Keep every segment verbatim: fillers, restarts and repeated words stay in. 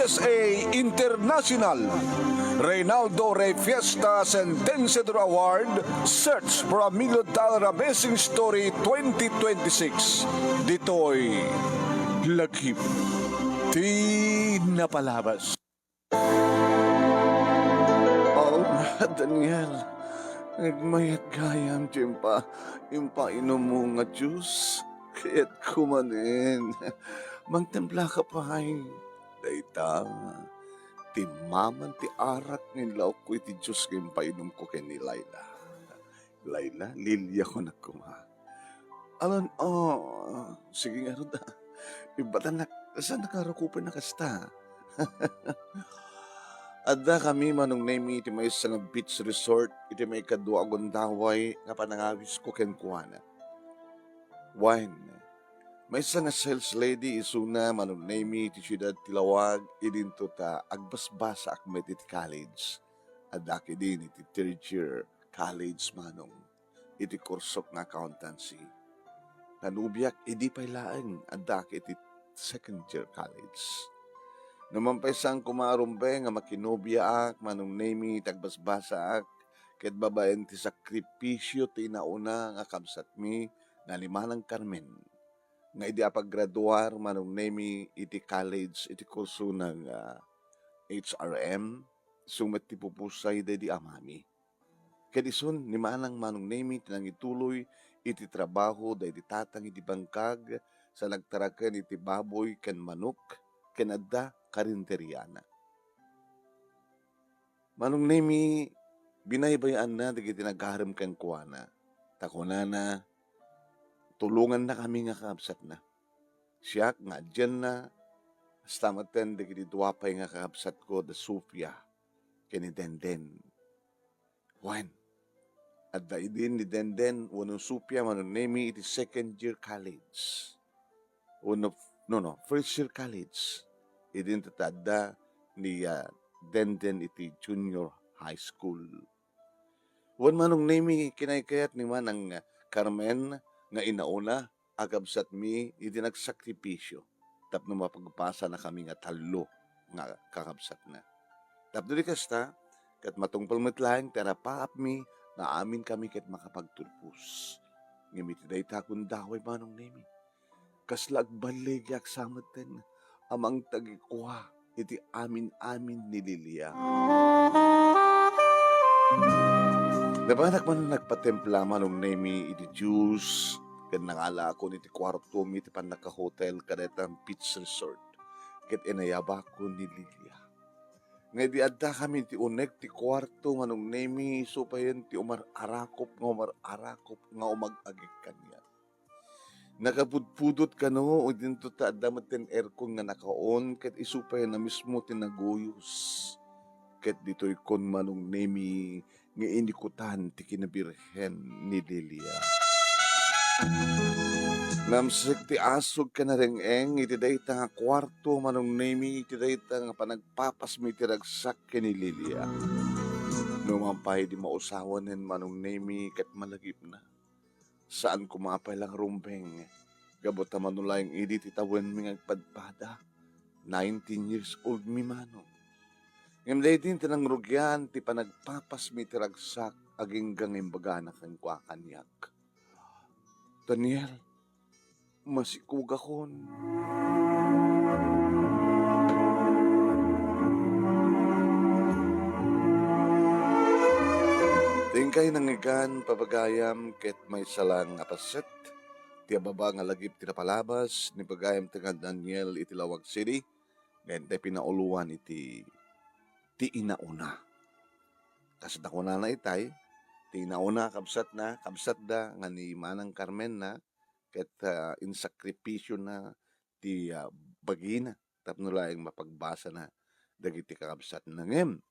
S A International, Reynaldo Rey Fiesta Sentenciador Award, Search for a Million Dollar Amazing Story twenty twenty-six. Ditoy Lagip ti Napalabas. Oh, Daniel, nagmayat gayam ti impa-, impainummo nga juice. Kayatko manen. Mangtimpla ka pay. Dayta, ti maman ti arak nga inlaokko iti juice nga impainumko ken ni Laila. Laila, Lilia kunak koma. Alan, oh, sige ngarud, ah. Ibatanak, saan nakarukupen na kasta? Adda kami, Manong Nemi, iti maysa nga beach resort, iti maikadua a gundaway nga panangawisko kenkuana. Wen, maysa nga sales lady isuna, Manong Nemi, iti siudad ti Laoag, idinto ta agbasbasaak met iti college. Addak idin iti third year college, Manong, iti kursok nga accountancy. Nanobiak idi pay laeng addak iti second year college. No man pay saan koma a rumbeng nga makinobiaak, Manong Nemi, iti agbasbasaak, ket babaen ti sakripisio ti inauna nga kabsatmi nga ni Manang Carmen, nga idi apagraduar, Manong Nemi, iti college iti kursona nga H R M, isu met ti pupusay daydi amami. Ket isun ni Manang, Manong Nemi, ti nangituloy iti trabaho daydi tatang idi bangkag, sa nagtaraken iti baboy ken manok, ken adda karinteriana. Manong Nemi, binaybay-anna dagiti nagarem kenkuana. Ta kunana, tulongannakami nga kakabsatna. Siak nga adianna, kasta metten dagiti dua pay nga kakabsatko, da Sofia ken ni Denden. Wen, adda idin ni Denden wenno Sofia, Manong Nemi, iti second year college. Wenno, no, no, first year college. Idinto ta adda ni, ah, Denden iti junior high school. Wen, Manong Nemi, kinaykayat ni Manang Carmen nga inauna a kabsatmi idi nagsakripisio tapno mapagbasanakami nga tallo nga kakabsatna. Tapno di kasta, ket matungpal met laeng ti arapaapmi nga amin kami ket makapagtulpos. Ngem iti dayta a gundaway, Manong Nemi, kasla agballigiak sa metten a mangtagikua iti amin-amin ni Lilia. Nabanak man nagpatimpla, Manong Nemi, iti juice, ken nangalaakon iti kuartomi iti pannakahotel kadayta beach resort, ket inayabakon ni Lilia. Nga idi addakami iti uneg ti kuarto, Manong Nemi, isu payen ti umar-arakop nga umar-arakop nga umag-agik kaniak. Nakapudpudot kano, idinto ta adda met ti aircon nga naka-on, ket isu pay a mismo ti naguyos. Ket ditoykon, Manong Nemi, nga inikutan ti kinabirhen ni Lilia. Namsek ti asog ken nareng-eng iti dayta nga kuarto, Manong Nemi, iti dayta nga panagpapasmi iti ragsak ken ni Lilia. No man pay di mausawanen, Manong Nemi, ket malagipna. Saan koma pay la nga rumbeng, gapu ta mano laeng idi ti tawenmi nga agpadpada. Nineteen years old mi, Manong. Ngem daydi ti nangrugian ti panagpapasmi iti ragsak agingga nga imbagana kenkuana kaniak, "Daniel, masikogakon." Ti inkay nangngegan, pagayam, ket maysa lang a paset ti ababa nga lagip ti napalabas ni pagayam ti nga Daniel iti Laoag City, nga intay pinauloan iti ti inauna. Kas nakunana itay, ti inauna, kabsatna, kabsatda nga ni Manang Carmen na, ket, ah, insakripisiona ti, ah, bagina tapno laeng mapagbasana dagiti kakabsatna. Ngem,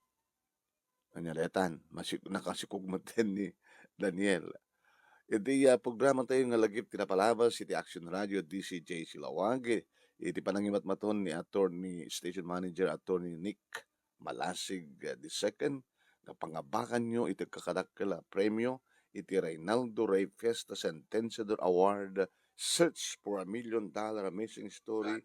ania daytan, masi-, nakasikog metten ni Daniel. Iti, ah, programa tayo nga lagip ti napalabas iti Action Radio D C J C Laoag, iti panangimatmaton ni Attorney, Station Manager Attorney Nick Malasig, ah, the second, nga pangabakanyo iti agkakadakkel a premio iti Reynaldo Rey Fiesta Sentenciador Award, Search for a Million Dollar Amazing Story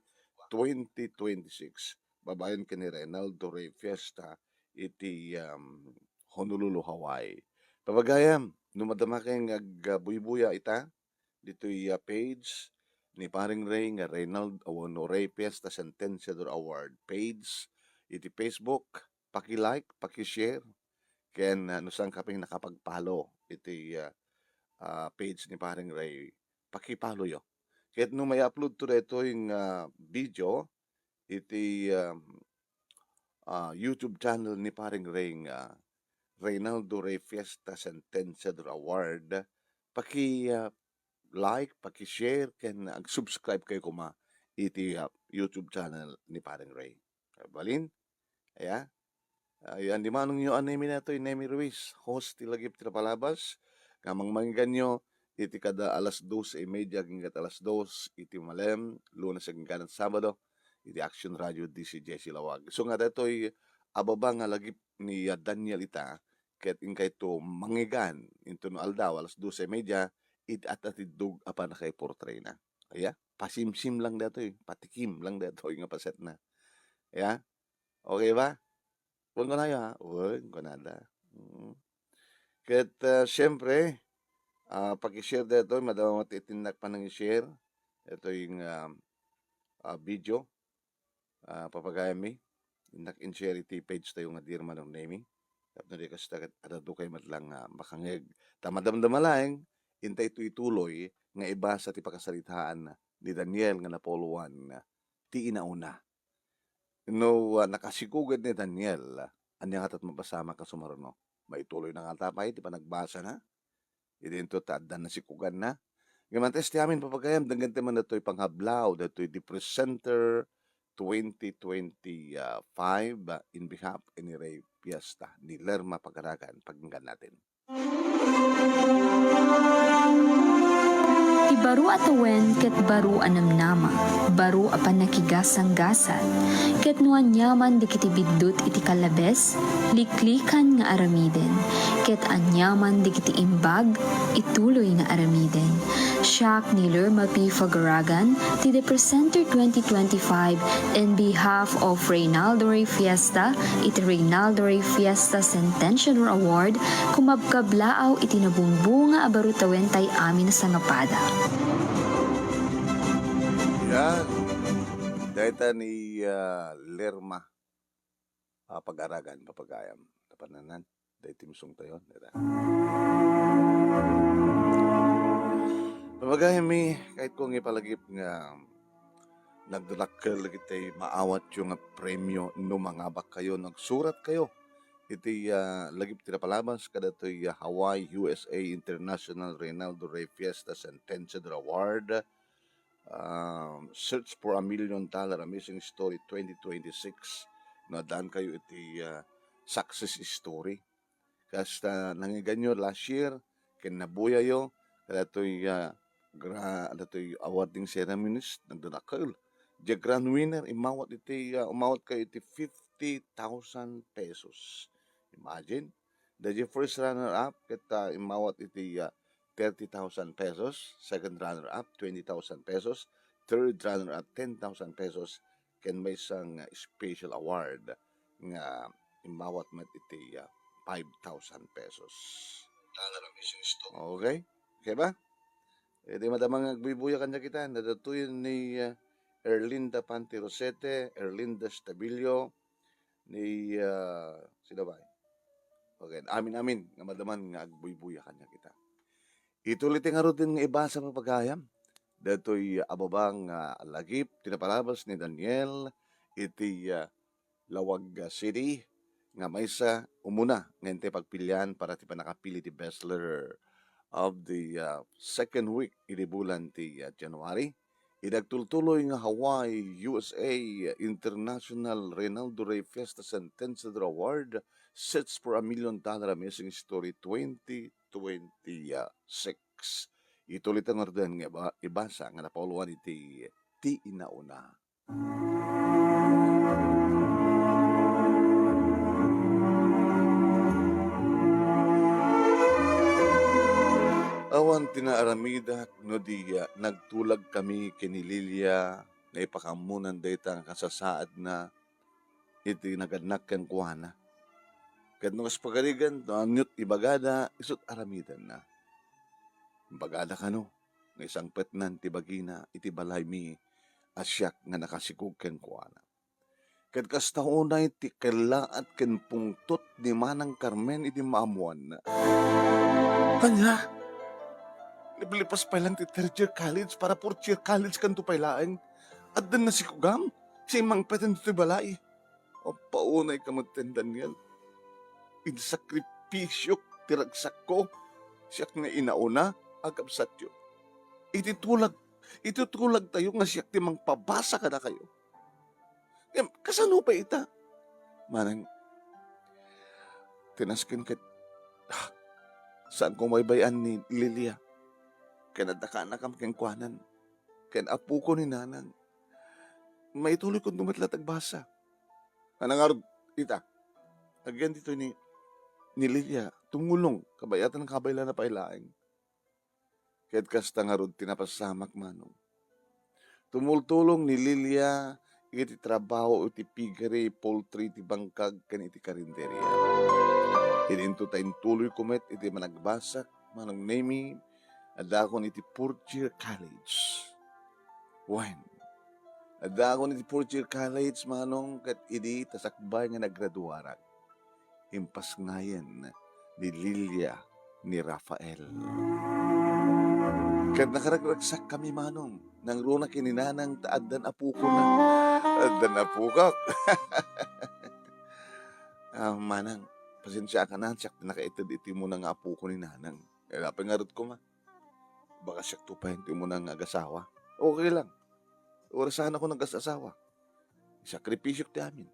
twenty twenty-six. babaen ken ni Reynaldo Rey Fiesta iti, um, Honolulu, Hawaii. Pabagayam, no madama kay nga agbuybuya ita, ditoy, ah, page ni Paring Rey nga Reynald, ah, wenno Rey Fiesta Sentenciador Award page iti Facebook, paki-like, paki-share, ken, ah, no saan ka pay nakapag-follow iti, ah, ah, page ni Paring Rey, paki-follow yo. Ket no may upload to daytoy nga video iti, um, ah, YouTube channel ni Paring Rey nga Reynaldo Rey Fiesta Sentenciador Award, paki, ah, like, paki-share, ken ag-subscribe kayo koma iti, ah, YouTube channel ni Paring Rey. Balin? Aya? Ay, andimanongyo a Nemi daytoy, Nemi Ruiz, host ti Lagip ti Napalabas, nga mangmangiganyo iti kada alas dos y media agingga alas dos iti malem, Lunes agingga Sabado, iti Action Radio D C J C Lawag. So nga daytoy a baba nga lagip ni, ah, Daniel ita, ket inkayto mangigan inton aldaw alas dos y media, iti at-atiddog a pannakaiportrayna. Aya? Pasimsim lang daytoy, patikim lang daytoy nga pasetna. Aya? Okay ba? Wen kunayo, ha? Wen kunada. Mm. Ket, ah, siyempre, ah, paki-share daytoy, madama met iti innak panangi-share. Daytoy nga, ah, video. Ah, papagayammi, innak in-share iti page tayo nga Dear Manong Nemi. Tapno di kasta ket adda dukay met lang nga makangeg. Ta madamdama laeng, intay to ituloy nga ibasa ti pakasaritaan ni Daniel nga napulowan ti inauna. No, ah, nakasikuged ni Daniel, ania ngatat mapasamak a sumaruno? Maituloy na ngata pay ti panagbasana? Idi inton ta adda nasikuganna? Ngem antes ti amin, papagayam, denggen ti man datoy panghablaw, datoy di Presenter twenty twenty-five, ah, in behalf ni Rey Fiesta, ni Lerma Pagaragan. Pakinggan natin. Ti baro a tawen ket baro a namnama, baro a pannakigasanggasat, ket no aniaman dagiti biddut iti kallabes, liklikan nga aramiden, ket aniaman dagiti imbag, ituloy nga aramiden. Siak ni Lerma P. Fagaragan, ti The Presenter twenty twenty-five, in behalf of Reynaldo Rey Fiesta, iti Reynaldo Rey Fiesta Centennial Award, kumabkablaaw iti nabungbunga a baro tawentay amin a sangapada. Yan. Dayta ni, ah, Lerma, ah, Pagaragan, papagayam. Napananan, dayta ti misongtayo, dayta. Papagayam mi, kayatko nga ipalagip nga nagdadakkel dagiti maawatyo nga premio no mangabak kayo, nagsurat kayo iti, ah, Lagip ti Napalabas kadatoy, ah, Hawaii, U S A International Reynaldo Rey Fiesta Sentenciador Award, um, Search for a Million Dollar Amazing Story twenty twenty-six. No, addaan kayo iti, ah, success story. Kasta nangiganyo last year, ken nabuyayo, kadatoy, ah, gra-, datoy awarding ceremonies, nagdadakkel. Diay grand winner, immawat iti, ah, umawat kayo iti fifty thousand pesos. Imagine, daydiay first runner-up, ket, ah, immawat iti, ah, thirty thousand pesos, second runner-up, twenty thousand pesos, third runner-up, ten thousand pesos, ken maysa nga special award nga immawat met iti, ah, five thousand pesos. Okay? Okay ba? Iti madama nga agbuybuya kaniak ita, nadatoyen ni, ah, Erlinda Panti Rosete, Erlinda Stabilio, ni, ah, sino ba? Okay, amin-amin nga madaman nga agbuybuya kaniak ita. Ituloy ti ngaruden nga ibasa, papagayam. Datoy a baba nga lagip ti napalabas ni Daniel iti, ah, Laoag City nga maysa umuna nga intay pagpilian para ti pannakapili ti bestseller of the, ah, second week idi bulan ti, ah, January. Iti agtultuloy nga Hawaii, U S A International Reynaldo Rey Fiesta Sentenciador Award, Search for a Million Dollar Amazing Story twenty twenty-six. Ituloy ti ngaruden nga iba-, ibasa nga napauluan iti ti inauna. Awan ti naaramidak no di, ah, nagtulagkami ken ni Lilia nga ipakaammonan dayta nga kasasaadna iti nagannak kenkuana. Ket no kas pagarigan, no anio't ibagada, isut' aramidenna. Ibagada kano nga isangpetnan ti bagina iti balaymi a siak nga nakasikog kenkuana. Ket kasta unay ti kellaat ken pungtot ni Manang Carmen idi maammoanna. Ania? Liplipas pay lang ti third year college para fourth year college kanto pay laeng. Addan nasikogam? Simmangpeten ditoy balay. Apaunay ka met, Daniel. Insakripisyok ti ragsakko, siak nga inauna a kabsatyo. Iti tulag, iti tulagtayo nga siak ti mangpabasa kadakayo. Ngem, kasano pay ita? Manang, tinasken ket, ah, saanko maybay-an ni Lilia. Ken adda kaanakam kenkuanan. Ken apoko ni Nanang. Maituloyko met la ti agbasa. Ania ngarud ita? Agian ditoy ni, ni Lilia, tumulong, kabayatan kabaylana pay laeng. Ket kasta ngarud ti napasamak, Manong. Tumultulong ni Lilia iti trabaho iti piggery, poultry, iti bangkag, ken iti karinderia. Idinto ta intuloyko met iti managbasa, Manong Nemy, addaakon iti fourth year college. Wen, addaakon iti fourth year college, Manong, ket idi ta sakbay nga nagraduarak, impasngayen ni Lilia ni Rafael. Ket nakaragsakkami, Manong, nangruna ken ni Nanang ta addan apokona. Addan apokak. Ah, Manang, pasensiakan, siak ti nakaited iti umuna nga apoko ni Nanang. Ket apay ngarud koma? Baka siak to pay ti umuna nga agasawa. Okay lang. Orasanakon nga agas-asawa. Sakripisyok ti amin.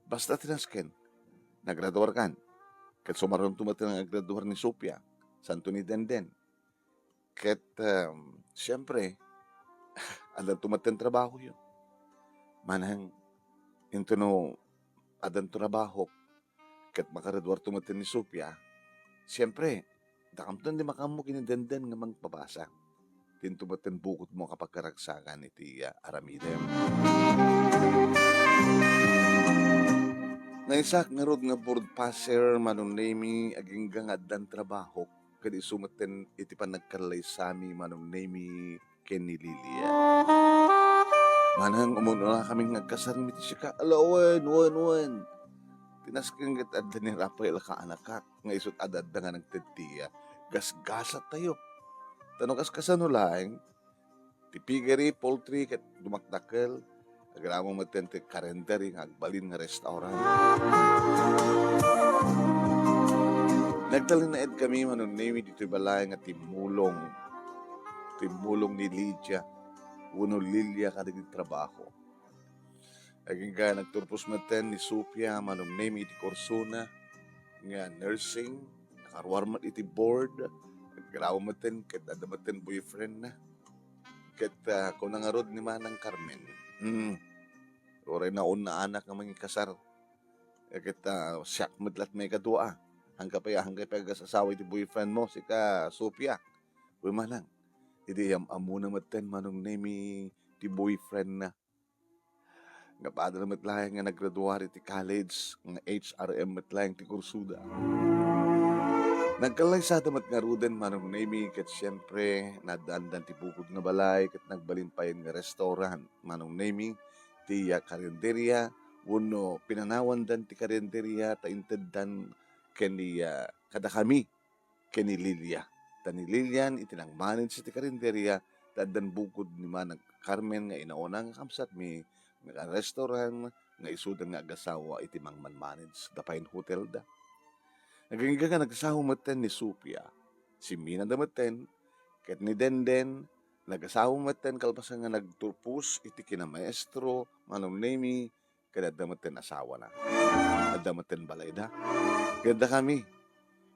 Basta tinasken, nagraduarkan. Ket sumaruno met nga agraduar ni Sofia, santo ni Denden. Ket, em, siyempre, addanto met ti trabahoyo. Manang, intono addanto trabaho, ket makagraduarto met ni Sofia, siyempre, dakamton ti makaammo ken ni Denden nga mangpabasa. Dinto met ti bukodmo a kapagkaragsakan iti, ah, aramidem. Naissaak ngarud nga board passer, Manong Nemy, agingga nga addan trabahok, ket isu met iti panagkallaysami, Manong Nemy, ken ni Lilia. Manang, umuna kami nga agkasarmi ti sika. Ala, wen, wen, wen. Tinasken ket adda ni Rafael a kaanakak, nga isut' adda nga nagtedtia. Gasgasattayo. Ta no kas-, kasano laeng, ti piggery, poultry, ket dumakdakkel, agraman met ti karinderia nga agbalin nga restaurant. Nagtalinaed kami, Manong Nemy, ditoy balay nga timmulong. Timmulong ni Lidia, wenno Lilia, kadagiti trabaho. Agingga nagturpos metten ni Sofia, Manong Nemy, iti kursona nga nursing. Nakaruar met iti board. Agraman metten ket adda metten boyfriendna. Ket, ah, kuna ngarud ni Manang Carmen, "Hmm, uray naunaanak nga mangikasar. Eh, ket, ah, siak met laeng maikadua, ah. Haanka pay, haanka pay agas-asawa iti boyfriendmo, sika, Sofia." Wen, Manang, idi am-ammona metten, Manong Nemy, ti boyfriendna. Nga padana met laeng nga naggraduar iti college, nga H R M met laeng ti kursoda. Nagkallaysada met ngaruden, Manong Nemy, ket siempre, naaddaandan ti bukod nga balay, ket nagbalin payen nga restaurant, Manong Nemy, ti, ah, karinderia, wenno pinanawandan ti karinderia, ta inteddan ken ni, ah, kadakami, ken ni Lilia. Ta ni Lilian iti nangmanage iti karinderia, ta addan bukod ni Manang Carmen nga inauna nga kabsatmi, nga restaurant, nga isuda nga agasawa iti mangmanmanage da pay hotelda. Agingga nga nagasawa metten ni Sofia, simminada metten, ket ni Denden, nagasawa metten kalpasan nga nagturpos iti kinamaestro, Manong Nemy, ket adda metten asawana. Adda metten balayda. Ket dakami,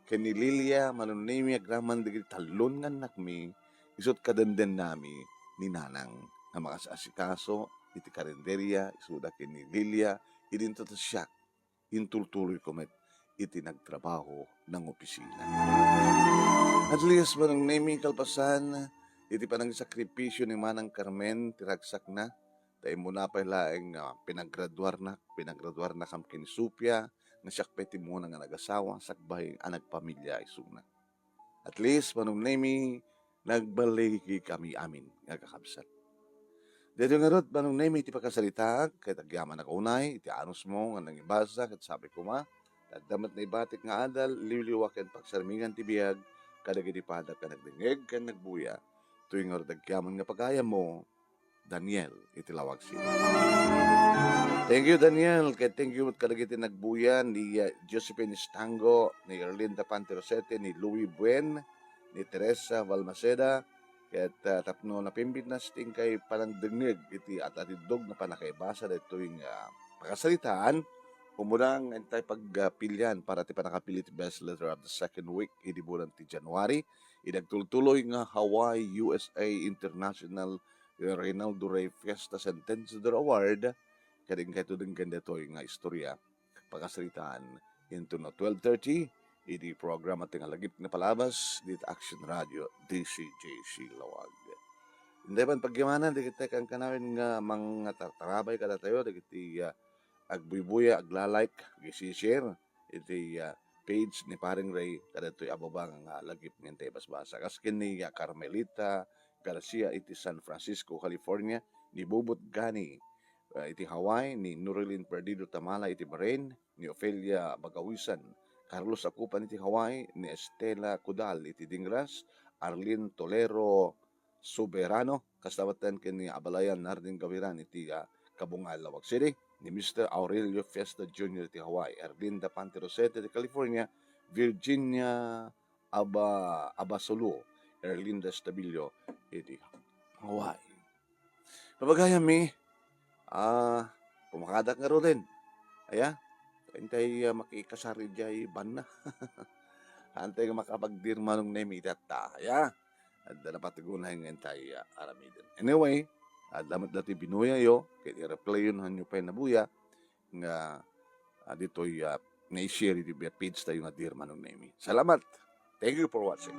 ken ni Lilia, Manong Nemy, agraman dagiti tallo nga annakmi, isut' kadendennami ni Nanang nga makaas-asikaso iti karinderia, isuda ken ni Lilia, idinto ta siak, intultuloyko met iti nagtrabaho nangopisina. At least, Manong Nemy, kalpasan iti panangsakripisio ni Manang Carmen, ti ragsakna, Ta immuna pay laeng nga pinagraduarnak, pinagraduarnakam ken ni Sofia, nga siak pay ti immuna nga nagasawa, sakbay a nagpamilia isuna. At least, Manong Nemi, nagballigikami amin nga kakabsat. Daytoy ngarud, Manong Nemi, ti pakasaritaak, ket agyamanak unay iti anusmo nga nangibasa, ket sabi koma, ta adda met naibatik nga adal, liwliwa ken pagsarmingan ti biag, kadagiti padak nga nagdengngeg ken nagbuya. Daytoy ngarud agyaman nga pagayammo, Daniel, iti Lawag City. Thank you, Daniel. Ket thank you met kadagiti nagbuya ni, uh, Josephine Estango, ni Erlinda Panterosete, ni Louis Buen, ni Teresa Valmaceda, ket, uh, tapno napimbitnas ti inkay panangdengngeg iti at-atiddog nga pannakaibasa daytoy nga pakasaritaan, umuna nga intay pagpilian para ti pannakapili ti best letter of the second week idi bulan ti January, idi agtultuloy nga Hawaii, U S A International Reynaldo Rey Fiesta Centennial Award, ket inkayto denggen daytoy nga istorya, pakasaritaan, intono twelve thirty, idi programa ti nga lagip nga palabas, dit Action Radio, D C J C Lawag. Intay pay pagyamanan, dagiti kankanawen nga mangatartarabay kadatayo, dagiti, ah, agbuybuya, agla-like, ag-share, iti, ah, page ni Paring Ray, kadagitoy a baba nga lagip nga intay basbasa. Kas ken ni, ah, Carmelita Garcia iti San Francisco, California, ni Bubut Gani, ah, iti Hawaii, ni Norilyn Perdido Tamala iti Bahrain, ni Ofelia Bagawisan, Carlos Akupan iti Hawaii, ni Estela Kudal iti Dingras, Arlene Tolero Soberano, kasta met ken ni Abalayan Nardin Gawiran iti, ah, Kabungan, Lawag City, ni Mister Aurelio Fiesta Junior iti Hawaii, Erlinda Panterosete iti California, Virginia Aba-, Abasolo, Erlinda Estabillo iti Hawaii. Pabagayammi, ah, pumakadak ngaruden. Aya, intay, ah, makikasar idiay banna. Antay nga makapagdir Manong Nemi itatta, aya. Adda napatigunay nga intay, ah, aramiden. Anyway, adda met dati binuyayo, ket i-replay-yo no hanyo pay nabuya, nga, ah, ditoy, ah, na-share iti page tayo nga Dear Manong Nemi. Salamat. Thank you for watching.